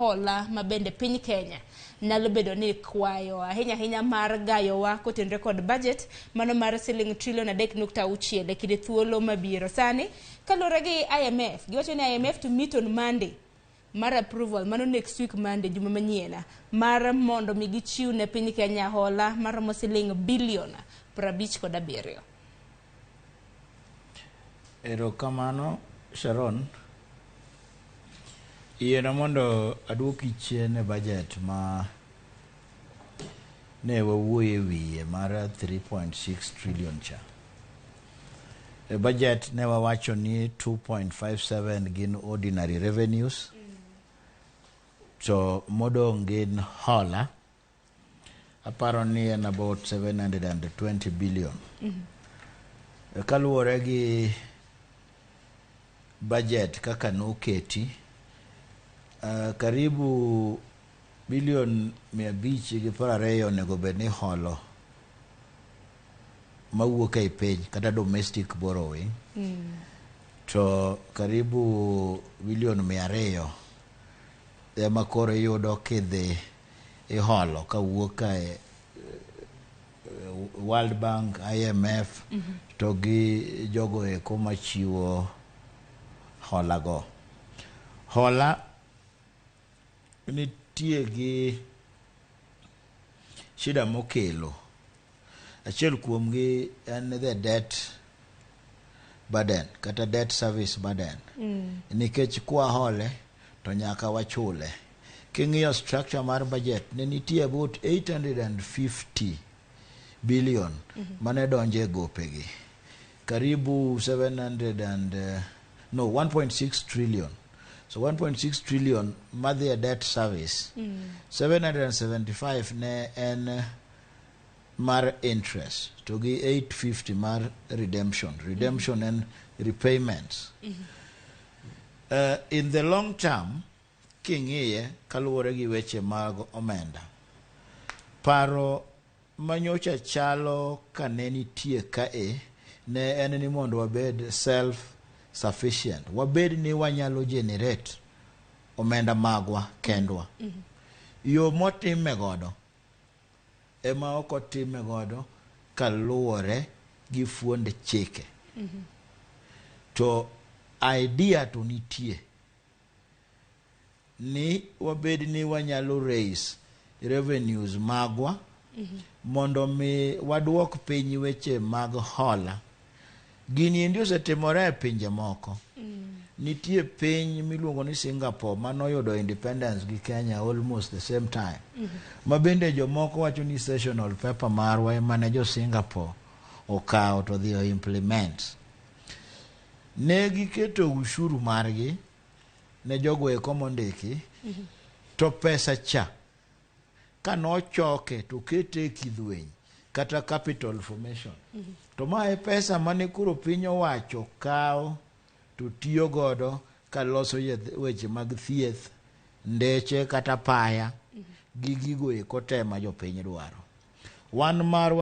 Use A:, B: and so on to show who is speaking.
A: Hola ma bende piny Kenya nyalo bedo ni kwayo ahinya ahinya mar gayowa kotenore kod budget mano mar siling trilion 3.6 e kinde thuolo mabiro. Sani kaluwore gi IMF, giwacho ni IMF to meet on Monday mar approval mano next week Monday, juma manyien, mar mondo mi gichiw ne piny Kenya hola maromo siling bilion 57.
B: Erokamano, Sharon. Yiena mondo aduoki chien e budget ma ne wawuoye wiye mar 3.6 trillion cha. E budget ne wawacho ni 2.57 gin ordinary revenues, to modong' gin hola. Aparo ni en about 720 billion. Kaluwore gi budget kaka noketi, karibu bilion 520 onego bed ni holo mawuok ei piny kata domestic borrowing, to karibu bilion 200 ema koro iyudo kidhi iholo kawuok e World Bank, IMF, to gi jogo eko machiwo hola go. Hola nitie gi shida mokelo. Achiel kuomgi en the debt burden kata debt service burden. Nikech kwahole to nyaka wachule. King'iyo structure mar budget, ne nitie about 850 billion mane donjo e gopegi. Karibu 700 and no 1.6 trillion. So 1.6 trillion madhi e debt service. 775 ne en mar interest to gi 850 mar redemption. Redemption en repayments. In the long term, king'iye kaluwore gi weche mag omenda, paro manyocha chalo ka ne nitie kae ne en ni mondo wabed self sufficient, wabed ni wanyalo generate omenda magwa kendwa. Yo motime godo ema ok otime godo kaluwore gi fuond chike, to idea to nitie ni wabed ni wanyalo raise revenues magwa mondo mi waduok piny weche mag hola. Gini endi osetimore e pinje moko. Nitie piny miluongo ni Singapore manoyudo independence gi Kenya almost the same time, ma bende jomoko wacho ni sessional paper marwa ema ne jo Singapore okawo to dhi o implement. Ne giketo ushuru margi ne jogo eko mondiki, to pesa cha kanochoke to kete e kidhweny kata capital formation, to ma e pesa mane koro piny owacho kawo to tiyo godo kaloso weche mag thieth, ndeche kata paya gi gigo eko te ma jopiny dwaro. Wan marwa